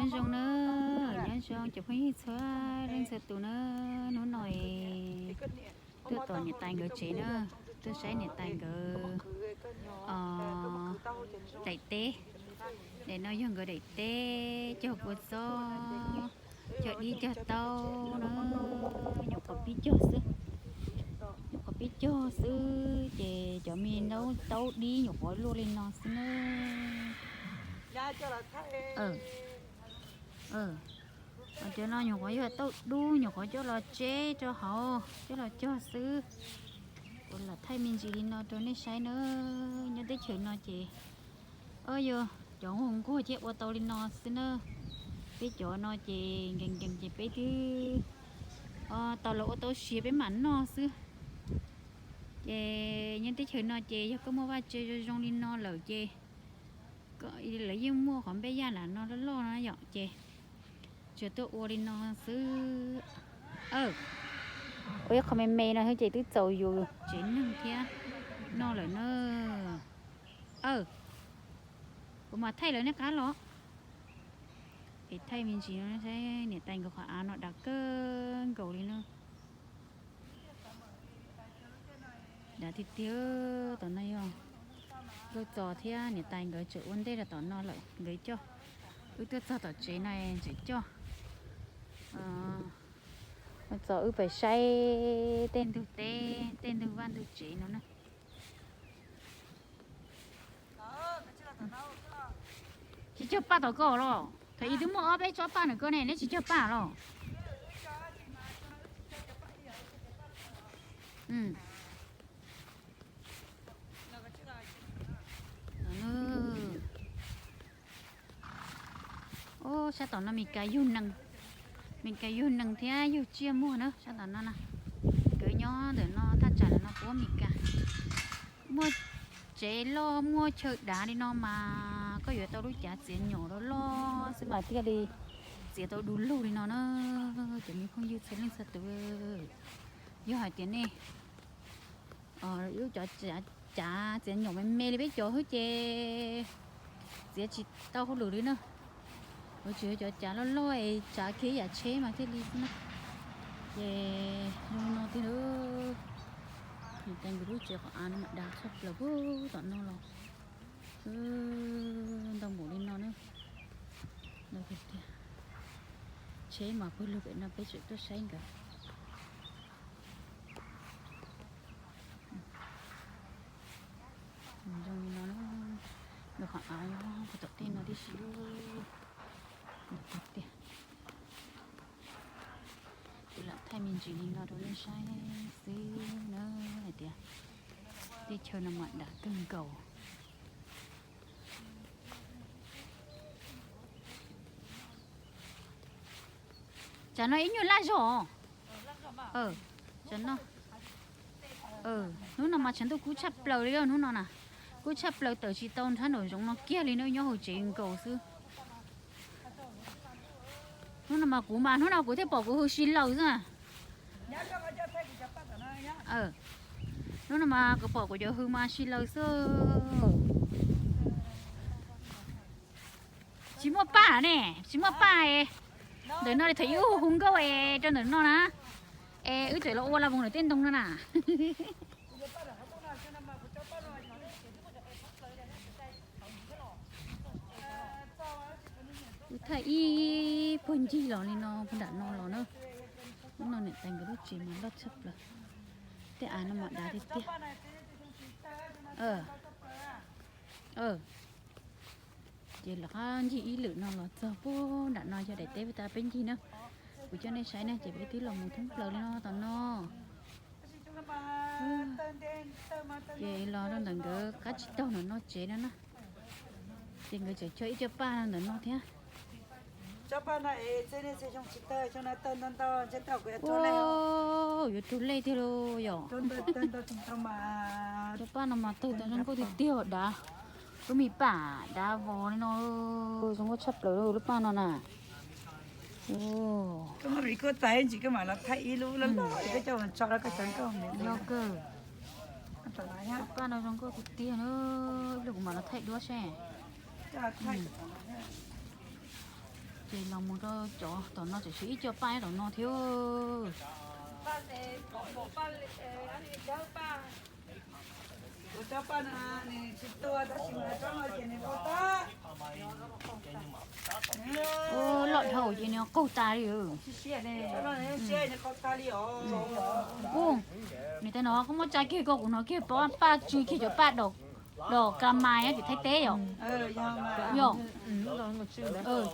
Nyob zoo na, nyob zoo cov phooj ywg txhua leej txhua tus na, hnub no es tuaj tom niam tais nkawd tsev na, tuaj saib niam tais nkawd daim teb. Daim no yog nkawd daim teb cog kua txob, cog dib cog taub na, nyuam qhuav pib cog xwb. Nyuam qhuav pib cog xwb ces cov me taub dib nyuam qhuav luaj li no xwb na. Cov no nyuam qhuav yog taub dub nyuam qhuav coj los tseb rau hauv coj los cog xwb. Kuv lam thaij me ntsis li no rau nej saib na. Nyob teb chaws no ces o yog cov nquag nquag thiaj ua tau li no xwb na. Peb cov no ces nkees nkees ces peb twb tau los ua tau siav peb mam noj xwb. Ces nyob teb chaws no ces yog koj muaj vaj tse zoo zoo li no lawm ces lawv yeej muaj qhov npej yaj nram no loj loj no yom ces tsuas tuaj ua li no xwb. Ua ib qho me me no xwb ces twb txaus yus tsev neeg thiab noj lawm na. Aw, kuv mam thaij lawv nej qab los. Es thaij me ntsis no saib niam tais nkawd qhov av no dav kawg nkaus li na. Dav tiag tiag. Tom no yog Nkauj Txos thiab niam tais nkawd tseem ua ntej rau tom no lawm nkawd coj. Wb tuaj txog tom tsev no tseem coj. Nkauj Txos wb pais saib tej ntug teb tej ntug vaj ntug tsev no na. Tsis cog paj tom koj los? Thaum ub twb muaj ob peb tsob paj ntawm koj ne, neb tsis cog paj los? Sab tom no Mes Kas yug nees, Mes Kas yug nees thiab yug tsiaj muag na sab tom no na. Nkawd nyob ntawm no thaj tsam ntawm no puab Mes Kas. Muaj tsev loj muaj chaw dav li no mas koj yuav tau lub cav txiav nyom loj loj xwb mas thiaj li txiav tau du lug li no na. Cov me phooj ywg txhua leej txhua tus, yog hais tias nej lub cov cav txiav nyom me me li peb cov xwb ces txiav tsis tau hauj lwm li na. Yuav tsum yog cov cav loj loj es tsav kiag ib yam tsheb mas thiaj li xwb na. Ces zoo no tiag lauj. Niam tais nkawd lub tsev qhov av no mas dav tshaj plaws puag tom no los ntau npaum li no na. Ntau tiag tiag. Tsheb mas pawg lug pem no peb tseem tuaj saib nkawd. Zoo li no, nkawd qhov av nyob puag tom tej no tib si. Tiag tiag. Kuv lam thaij me ntsis li no rau nej saib xwb na hais tias teb chaws no mas dav kawg nkaus. Tsam no ib nyuag laj zog. Hnub no mas tshav ntuj kub tshaj plaws li hnub no na. Kub tshaj plaws tawm tsis tau nrhab nraum zoov no kiag li na, nyob hauv tsev nkaus xwb. Hnub no mas kuv mas hnub no kuv thiaj pom kuv hws si laws xwb. Hnub no mas kuv pom kuv cov hws mas si laws xwb. Tsis muaj paj ne, tsis muaj paj. Ntawm no li thaum ub hu nkauj es rau ntawm no na, es wb txawm los ua la voos ntawm tej ntoo no na. Wb thaij ib puag ncig los li no puag nram no los na. Hnub no niam tais nkawd lub tsev mas loj tshaj plaws. Tej av no mas dav tiag tiag. Ces lawv qab ncig ib lwm no los txog puag nram no yog daim teb puag ta peb ncig na. Kuv coj nej saib na ces peb twb los mus thoob plaws li no tom no. Ces los rau ntawm nkawd qab tsib taug ntawm no tsev no na. Ces nkawd tseem cog ib co paj ntawm no thiab. Yuav raug lej tiag lauj yom. Cov paj no mas tawg tau zoo nkauj tiag tiag dav. Lub me paj dav vos li no zoo nkauj tshaj plaws lub paj no na. Yog kawg. Paj no zoo nkauj tiag tiag na. Ib pliag kuv mam los thaij duab seb. Ces los mus rau cov tom no tseem tshuav ib co paj nyob tom no thiab. Ua loj dhau ces nws qaug tas li. Ub, niam tais no koj muab tsa kiag koj kuv hnov kiag paj tsw kiag cov paj dom ka mas nyob tim Thaib teb yom. Yog,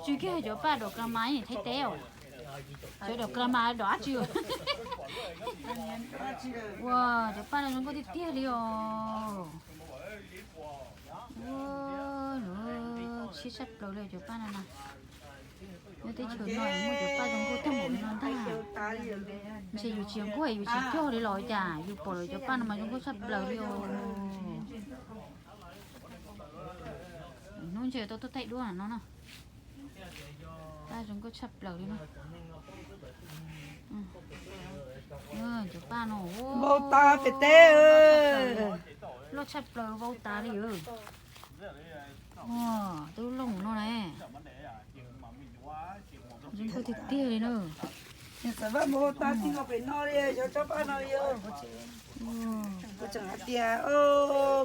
tsw kiag cov paj dom ka mas nyob tim Thaib teb os. Cov dom ka mas dom dab tsi? Ua, cov paj no zoo nkauj tiag tiag li os. Ua, lub siab tshaj plaws li cov paj no na. Nyob teb chaws no muaj cov paj zoo nkauj tag npaum li no ntag. Ntshe yus tsis nkauj yus tsis cog li los cas, yus pom lawv cov paj no mas zoo nkauj tshaj plaws li os. Hnub ntshe tau tuaj thaij duab no na. Paj zoo nkauj tshaj plaws li no. Cov paj no vau tas pem teb, loj tshaj plaws vau tas li. Twb loj no na. Zoo nkauj tiag tiag li na. Xav vaj mus tas txij nkaus pem no li, xyov tsob paj no li. Kuv tseem hais tias,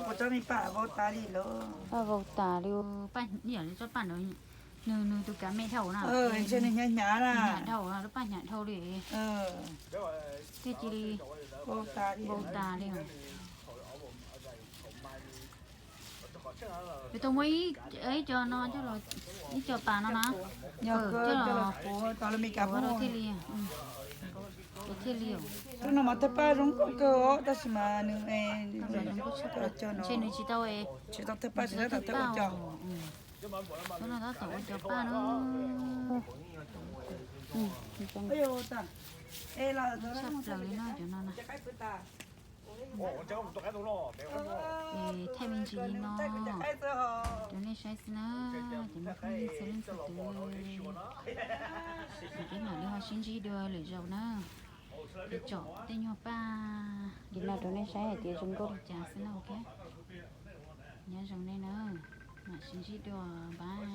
kuv tsob me paj vau tas li lawm. Paj vau tas li, paj yam li tsob paj ntawd, nws nws tus kav me dhau na. Ntshe nws hnyav hnyav na. Hnyav dhau, lub paj hnyav dhau li. Thiaj cia li vau tas li. Yuav tau muab ib co no coj los, ib co pas no na, coj los puav rau thiaj li, thiaj li. Lub no mas thawj paj zoo nkauj kawg os, tab sis mas nws, ntshe nws tsis tau, tsis tau thawj paj, tsis tau thawj paj. Lub no tab tom ua cov paj no. Tshaj plaws li no cov no na. Thaij me ntsis li no rau nej saib xwb na, cov me phooj ywg txhua leej txhua tus. Ces peb mam li ho sib ntsib dua lwm zaus na. Ces tsom tej nyuag paj li no rau nej saib hais tias zoo nkauj li cas xwb na. Ok, nyob zoo nej na, mam sib ntsib dua, bye.